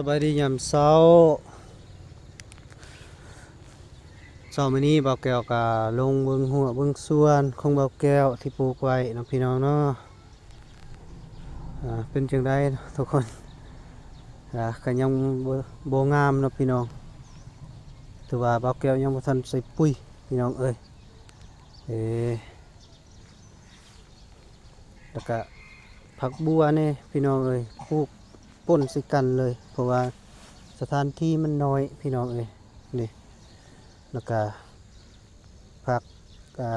ສະບາຍດີຍາມເຊົ້າ. ເຊົ້າມື້ນີ້ບ່າວແກ້ວກະລົງເບິ່ງຮົ້ວເບິ່ງສວນຂອງບ່າວແກ້ວທີ່ປູກໄວ້ເນາະພີ່ນ້ອງເນາະ. ອ່າ ເປັນຈັ່ງໃດທຸກຄົນ? ອ່າ ກະຍັງບໍ່ ບໍ່ງາມເນາະພີ່ນ້ອງ. ຖືວ່າບ່າວແກ້ວຍັງບໍ່ທັນໃສ່ປຸ໋ຍພີ່ນ້ອງເອີຍ. ເອີ ແລ້ວກະຜັກບົ່ວແດ່ພີ່ນ້ອງເອີຍ, ປູກປົນໃສ່ກັນເລີຍ ເພາະວ່າສະຖານທີ່ມັນນ້ອຍພີ່ນ້ອງເອີຍ. ນີ້ ແລ້ວກະຜັກ ອ່າ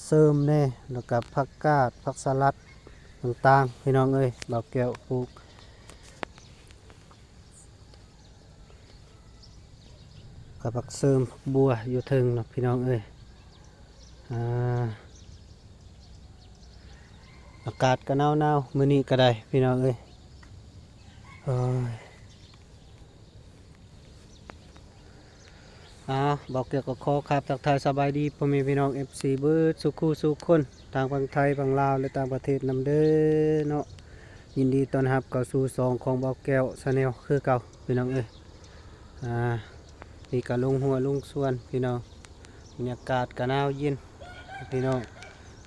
ເສີມແດ່ ແລ້ວກະຜັກກາດ ຜັກສະຫຼັດຕ່າງໆ ພີ່ນ້ອງເອີຍ, ບ່າວແກ້ວປູກ ກັບຜັກເສີມ ຜັກບົ່ວຢູ່ເທິງເນາະພີ່ນ້ອງເອີຍ. ອ່າ ອາກາດກະໜາວໆ ມື້ນີ້ກະໄດ້ພີ່ນ້ອງເອີຍ. ໂອ້ຍ ອ່າ ບ່າວແກ້ວກະຂໍກາບທັກທາຍສະບາຍດີພໍ່ແມ່ພີ່ນ້ອງ ເອັຟຊີ ເບິດສູ່ຄູ່ສູ່ຄົນ ທາງຝັ່ງໄທ ຝັ່ງລາວ ແລະ ຕ່າງປະເທດນຳເດີເນາະ. ຍິນດີຕ້ອນຮັບເຂົ້າສູ່ຊ່ອງຂອງບ່າວແກ້ວ Channel ຄືເກົ່າພີ່ນ້ອງເອີຍ. ອ່າ ນີ້ກະລົງຮົ້ວລົງສວນພີ່ນ້ອງ, ບັນຍາກາດກະໜາວເຢັນພີ່ນ້ອງ.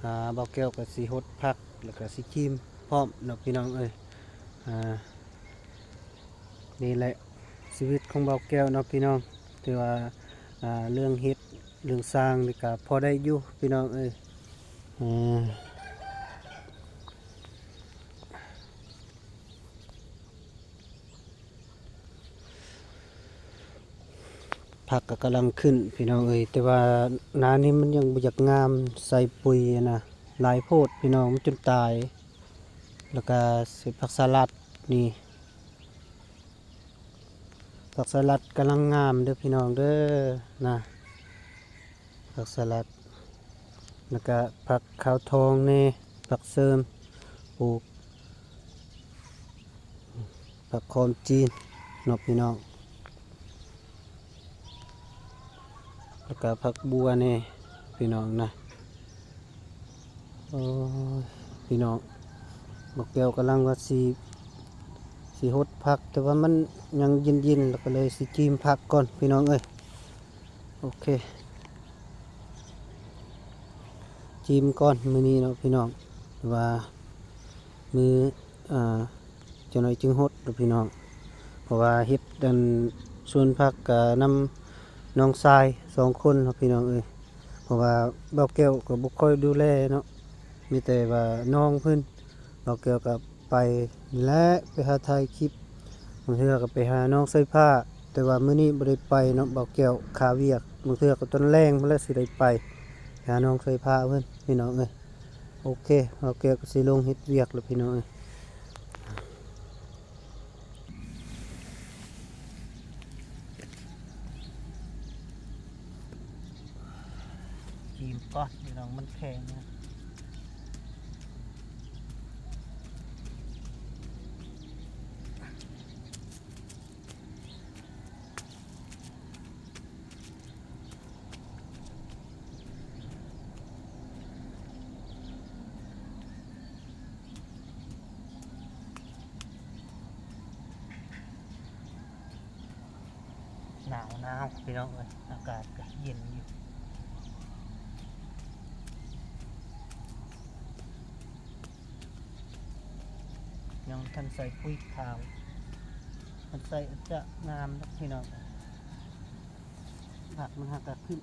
ອ່າ ບ່າວແກ້ວກະຊິຫົດຜັກ ແລ້ວກະຊິຈີມພ້ອມເນາະພີ່ນ້ອງເອີຍ. ອ່າ ນີ້ແຫຼະຊີວິດຂອງບ່າວແກ້ວເນາະພີ່ນ້ອງ, ຖືວ່າ ອ່າ ເລື່ອງເຮັດເລື່ອງສ້າງນີ້ກະພໍໄດ້ຢູ່ພີ່ນ້ອງເອີຍ. ອ່າ ຜັກກະກຳລັງຂຶ້ນພີ່ນ້ອງເອີຍ, ແຕ່ວ່າໜ້ານີ້ມັນຍັງບໍ່ຢາກງາມ, ໃສ່ປຸ໋ຍຫັ້ນນະ ຫຼາຍໂພດພີ່ນ້ອງ, ມັນຈົນຕາຍ. ແລ້ວກະໃສ່ຜັກສະຫຼັດນີ້, ຜັກສະຫຼັດກຳລັງງາມເດີພີ່ນ້ອງເດີນະ. ຜັກສະຫຼັດ ແລ້ວກະຜັກຂາວທອງແດ່, ຜັກເສີມ ປູກ ຜັກຄອມຈີນເນາະພີ່ນ້ອງ, ແລ້ວກະຜັກບົ່ວແດ່ພີ່ນ້ອງນະ. ໂອ້ຍ ພີ່ນ້ອງ, ບ່າວແກ້ວກຳລັງວ່າຊິ ຊິຫົດຜັກ ແຕ່ວ່າມັນຍັງເຢັນໆ ແລ້ວກະເລີຍຊິຈີມຜັກກ່ອນພີ່ນ້ອງເອີຍ. ໂອເຄ ຈີມກ່ອນມື້ນີ້ເນາະພີ່ນ້ອງ, ວ່າມື້ ອ່າ ຈັກໜ້ອຍຈຶ່ງຫົດເນາະພີ່ນ້ອງ, ເພາະວ່າເຮັດອັນສວນຜັກກະນຳນ້ອງຊາຍສອງຄົນເນາະພີ່ນ້ອງເອີຍ. ເພາະວ່າບ່າວແກ້ວກະບໍ່ຄ່ອຍດູແລເນາະ, ມີແຕ່ວ່ານ້ອງເພິ່ນ, ບ່າວແກ້ວກະໄປນີ້ແຫຼະ ໄປຫາຖ່າຍຄລິບ, ບາງເທື່ອກະໄປຫານ້ອງສາຍຟ້າ, ແຕ່ວ່າມື້ນີ້ບໍ່ໄດ້ໄປເນາະ ບ່າວແກ້ວຄາວຽກ, ບາງເທື່ອກະຕອນແລງພຸ້ນແຫຼະຊິໄດ້ໄປ ໄປຫານ້ອງສາຍຟ້າເພິ່ນພີ່ນ້ອງເອີຍ. ໂອເຄ ບ່າວແກ້ວກະຊິລົງເຮັດວຽກແລ້ວພີ່ນ້ອງເອີຍ. ຈີມກ່ອນພີ່ນ້ອງ ມັນແຂງນະ. ໜາວໆ ພີ່ນ້ອງເອີຍ, ອາກາດກະເຢັນຢູ່. ຍັງບໍ່ທັນໃສ່ປຸ໋ຍຂາວ, ຄັນໃສ່ອາດຈະງາມເນາະພີ່ນ້ອງ, ຜັກມັນຫາກະຂຶ້ນ.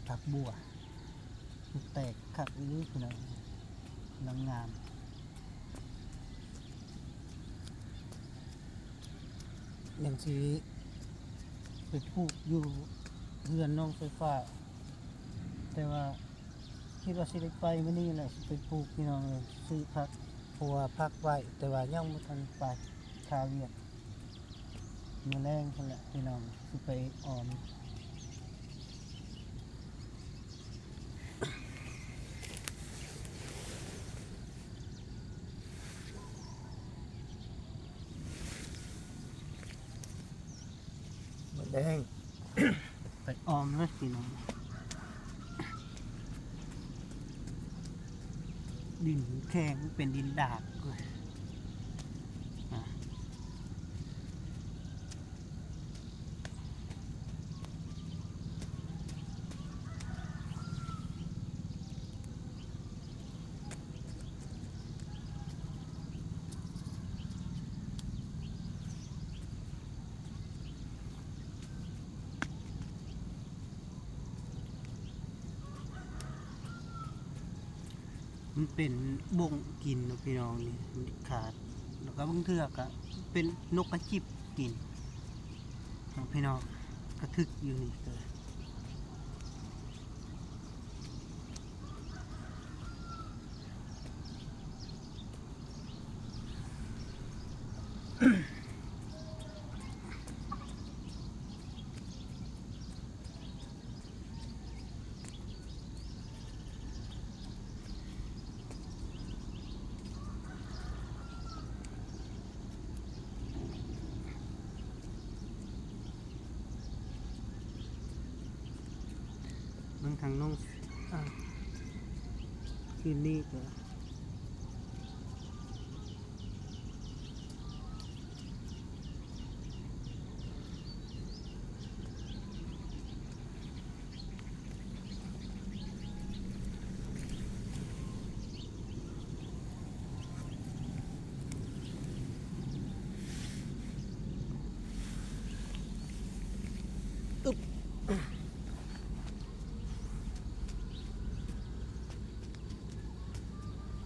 ຜັກບົ່ວ ແຕກຄັກອີ່ຫຼີພີ່ນ້ອງ, ກຳລັງງາມ. ຍັງຊິໄປປູກຢູ່ເຮືອນນ້ອງສາຍຟ້າ, ແຕ່ວ່າຄິດວ່າຊິໄດ້ໄປມື້ນີ້ແຫຼະ ຊິໄປປູກພີ່ນ້ອງເອີຍ, ຊື້ຜັກ ເພາະວ່າຜັກໄວ້ ແຕ່ວ່າຍັງບໍ່ທັນໄປ ຄາວຽກ. ມື້ແລງພຸ້ນແຫຼະພີ່ນ້ອງ ຊິໄປອອມ. ແຫ້ງ ໄປອ້ອມເລີຍພີ່ນ້ອງ. ດິນແຂງ ເປັນດິນດາກເວີຍ. ມັນເປັນບົ້ງກິນເນາະພີ່ນ້ອງ ນີ້ມັນຂາດ ແລ້ວກໍບາງເທື່ອກໍເປັນນົກກະຈິບກິນເນາະພີ່ນ້ອງ ກະທຶກຢູ່ນີ້. ເບິ່ງທາງນ້ອງ ອ່າ ຄືນນີ້ກໍ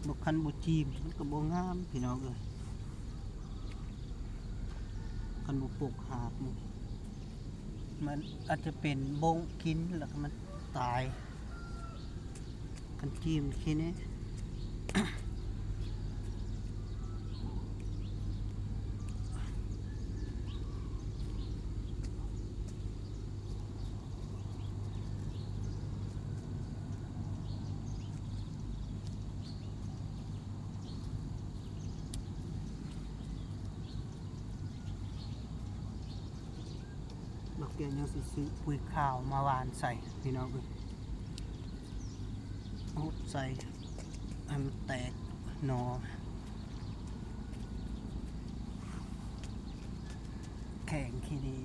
ບໍ່ ຄັນບໍ່ຈີມມັນກໍບໍ່ງາມພີ່ນ້ອງເອີຍ ຄັນບໍ່ປົກຫາກມັນ. ມັນອາດຈະເປັນບົ້ງກິນແລ້ວກໍມັນຕາຍ ຄັນຈີມຂີ້ນີ້. ບັກກຽງຍັງຊິຊື້ປຸ໋ຍຂາວມາຫວ່ານໃສ່ພີ່ນ້ອງເອີຍ ໂອ້ ໃສ່ໃຫ້ມັນແຕກໜໍ່ ແຂງຂີ້ດີ.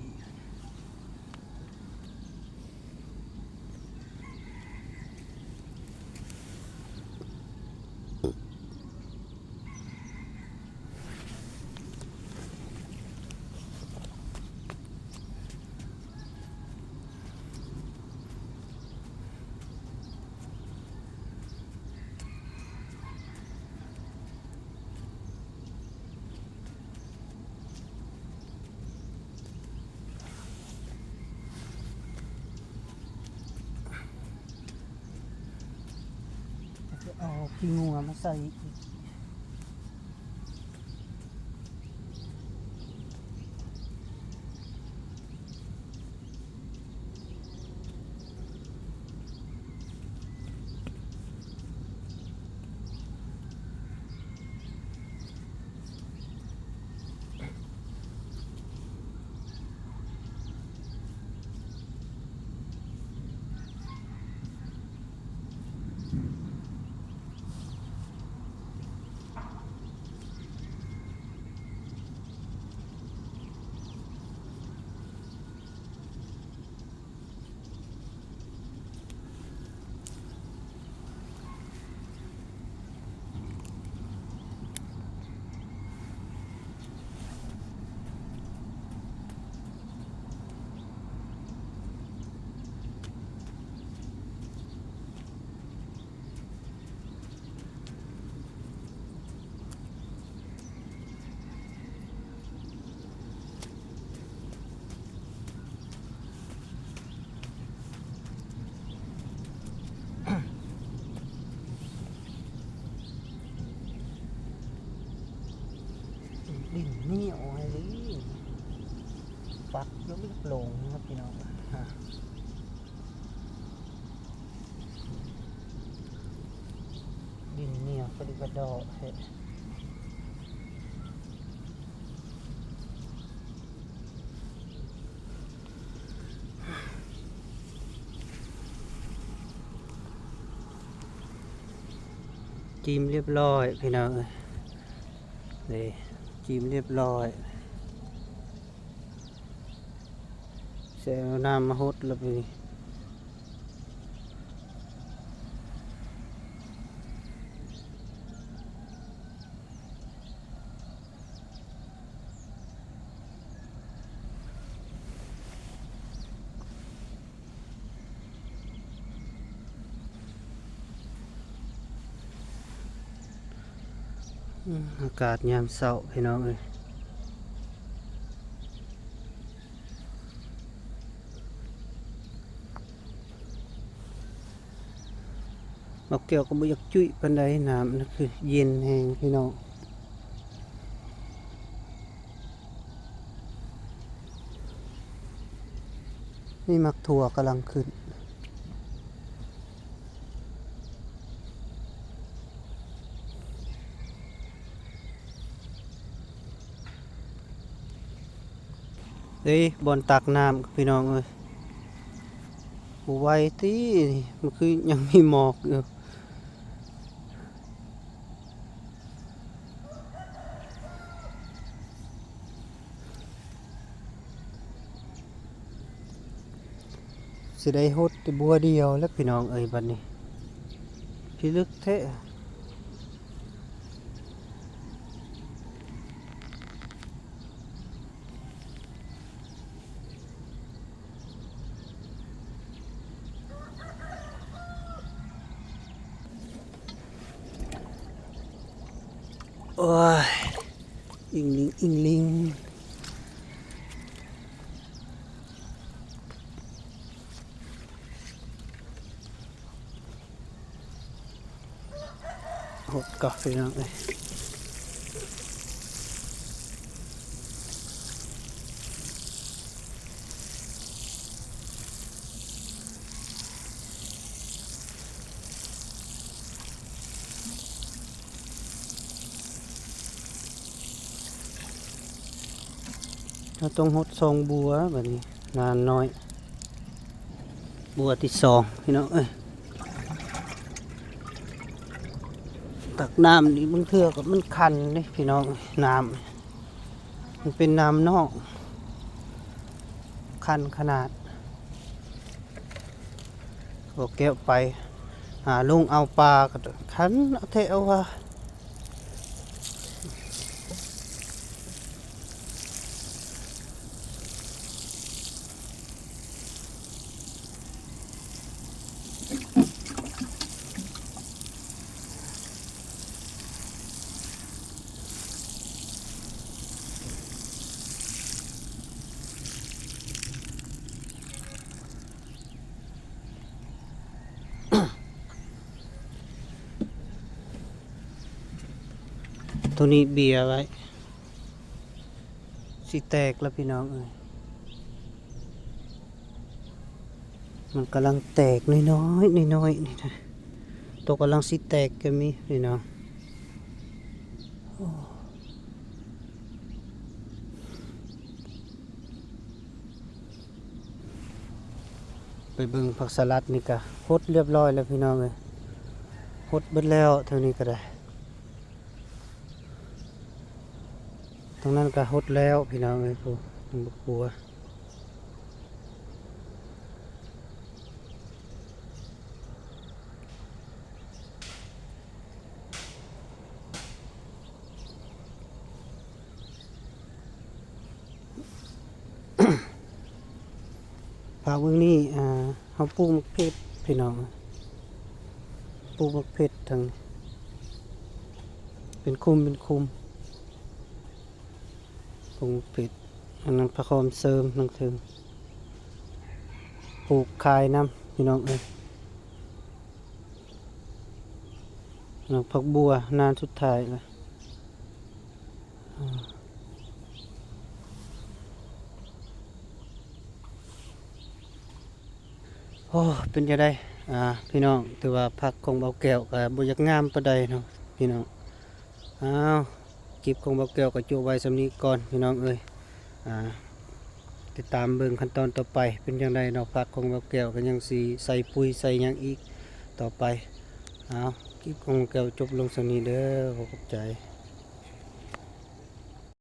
ເອົາຂີ້ງົວມາໃສ່ອີກ. ດິນໜຽວອີ່ຫຼີ ປັກລົງ ລົງເນາະພີ່ນ້ອງ. ດິນໜຽວກະດິກະດໍ້ແທ້. ຈີມລຽບລ້ອຍພີ່ນ້ອງເອີຍ ເດ້ ຈີມລຽບລ້ອຍ ຊິເອົານ້ຳມາຫົດລະບາດນີ້. ອືມ ອາກາດຍາມເຊົ້າພີ່ນ້ອງເອີຍ. ບັກແກ້ວກໍບໍ່ຢາກຈຸຍປານໃດ ນ້ຳນັ້ນຄືເຢັນແຮງພີ່ນ້ອງ. ນີ້ໝາກຖົ່ວກຳລັງຂຶ້ນ. ເອີຍ ບ່ອນຕັກນ້ຳພີ່ນ້ອງເອີຍ ບໍ່ໄຫວຕິ ມັນຄືຍັງມີໝອກຢູ່. ຊິໄດ້ຫົດແຕ່ບົວດຽວແລ້ວພີ່ນ້ອງເອີຍ ບັດນີ້ພິລຶກແທ້. ໂອ້ຍ ອີງລິງ ອີງລິງ. ຫົດກ່ອນພີ່ນ້ອງເອີຍ. ເຮົາຕ້ອງຫົດສອງບົວບັດນີ້ ນານໜ້ອຍ. ບົວທີສອງພີ່ນ້ອງເອີຍ. ຕັກນ້ຳນີ້ບາງເທື່ອກໍມັນຄັນເດ້ພີ່ນ້ອງເອີຍ ນ້ຳ ມັນເປັນນ້ຳນອກ ຄັນຂະໜາດ. ບໍ່ແກ້ວໄປຫາລົງເອົາປາກໍຄັນເອົາແທ້ເອົາວ່າ. ໂຕນີ້ເບຍໄວ້ ຊິແຕກແລ້ວພີ່ນ້ອງເອີຍ. ມັນກຳລັງແຕກນ້ອຍໆ ນ້ອຍໆ ນີ້ນະ ໂຕກຳລັງຊິແຕກກໍມີພີ່ນ້ອງ. ໄປເບິ່ງຜັກສະລັດນີ້ກະຫົດລຽບລ້ອຍແລ້ວພີ່ນ້ອງເອີຍ ຫົດເບິດແລ້ວ. ທາງນີ້ກໍໄດ້ ທາງນັ້ນກໍຫົດແລ້ວພີ່ນ້ອງເອີຍ ຜູ້ ບັກບົວ. ພາກເບື້ອງນີ້ ອ່າ ເຮົາປູກໝາກເຜັດພີ່ນ້ອງ ປູກໝາກເຜັດທັງ ເປັນຄຸ້ມ ເປັນຄຸ້ມ ປູກໝາກເຜັດ. ອັນນັ້ນຜັກຫອມເສີມທາງເທິງ ປູກຂາຍນຳພີ່ນ້ອງເອີຍ. ນຳຜັກບົວ ນານສຸດທ້າຍລະ. ໂອ້ ເປັນຈັ່ງໃດ ອ່າ ພີ່ນ້ອງ ຖືວ່າຜັກຂອງບ່າວແກ້ວກໍບໍ່ຢາກງາມປານໃດເນາະພີ່ນ້ອງ. ອ້າວ ຄລິບຂອງບ່າວແກ້ວກໍຈົບໄວ້ສ່ຳນີ້ກ່ອນພີ່ນ້ອງເອີຍ. ອ່າ ຕິດຕາມເບິ່ງຂັ້ນຕອນຕໍ່ໄປເປັນຈັ່ງໃດເນາະ. ຜັກຂອງບ່າວແກ້ວກໍຍັງຊິໃສ່ປຸ໋ຍໃສ່ຫຍັງອີກຕໍ່ໄປ. ອ້າວ ຄລິບຂອງແກ້ວຈົບລົງສ່ຳນີ້ເດີ ຂໍຂອບໃຈ.